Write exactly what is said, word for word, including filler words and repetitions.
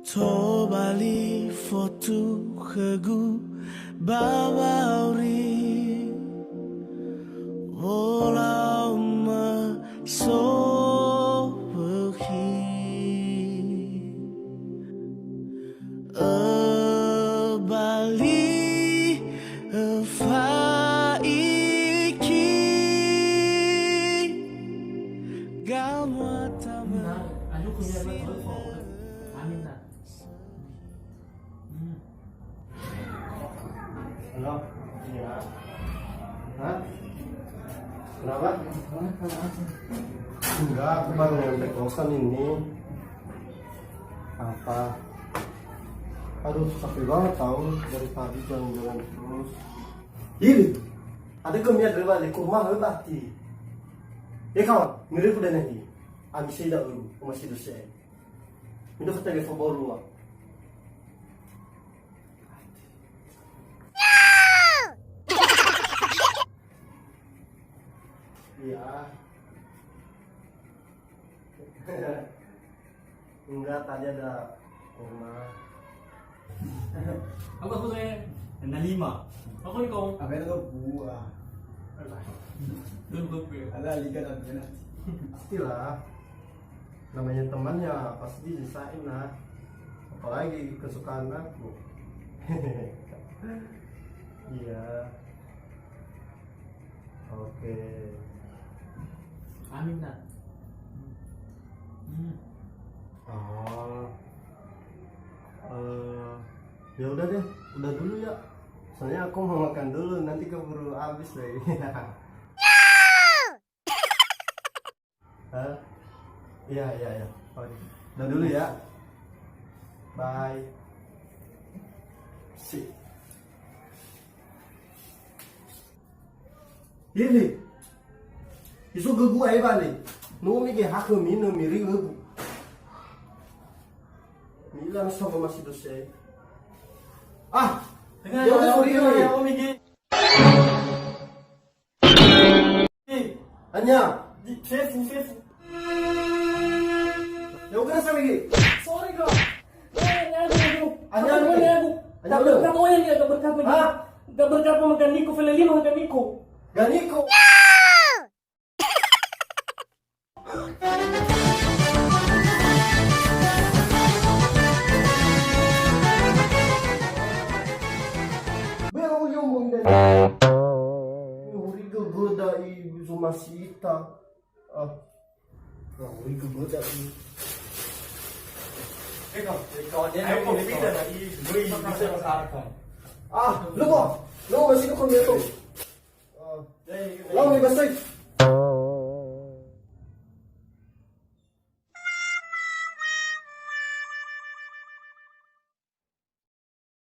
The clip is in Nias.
Tobali fotu khögu ba wa'auri, wolau masowökhi. Öbali, öfaiki, gamuata. Halo? Iya. Hah? Kenapa? Enggak, aku baru nyampe kosan ini. Apa? Aduh, capek banget tahu, dari tadi jalan-jalan terus. Ini, ada kemia dari balik, kok mahal mati. Ya kawan, mirip udah nanti. Abis saya udah, masih dosen. Itu kata dia favorit. Iya. Enggak, tadi ada koma. Aku, aku saya na lima. Aku nih kau. Apa itu buah? Alah. Ada liga dan penalti. Pastilah. Namanya teman ya pasti disain lah. Apalagi kesukaan aku. Iya. Oke. Amin, Nak. Hmm. Oh. Eh, ya udah deh, udah dulu ya. Soalnya aku mau makan dulu, nanti keburu habis lagi. Hah? Iya, iya, iya. Oke. Udah dulu ya. Bye. Si. Ini. Iso gögu ae bale. No mege hakö minö miri gögu. Mila sama masih dosa. Ah, ya udah, sorry, sorry. Anya. Di, sefu, sefu. Ya, udah, sama lagi. Sorry, bro. Eh, aduh, aduh. Anya, aku, anya. Aku. Anya, gak berkah, udah. Oh, iya, iya, gak berkah, gak berkah. Hah? Gak berkah apa, makan Niko, fele lima makan Niko. Gak Niko. Bero yombong dan. Huri gögöda i zuma sita. Ah. Huri gögöda i. Eka, eka, dia ayo, kau bisa dah i, gue bisa masyarakat. Ah, lu kok. Lu masih kau dia tu. Ah. Lau ni basai.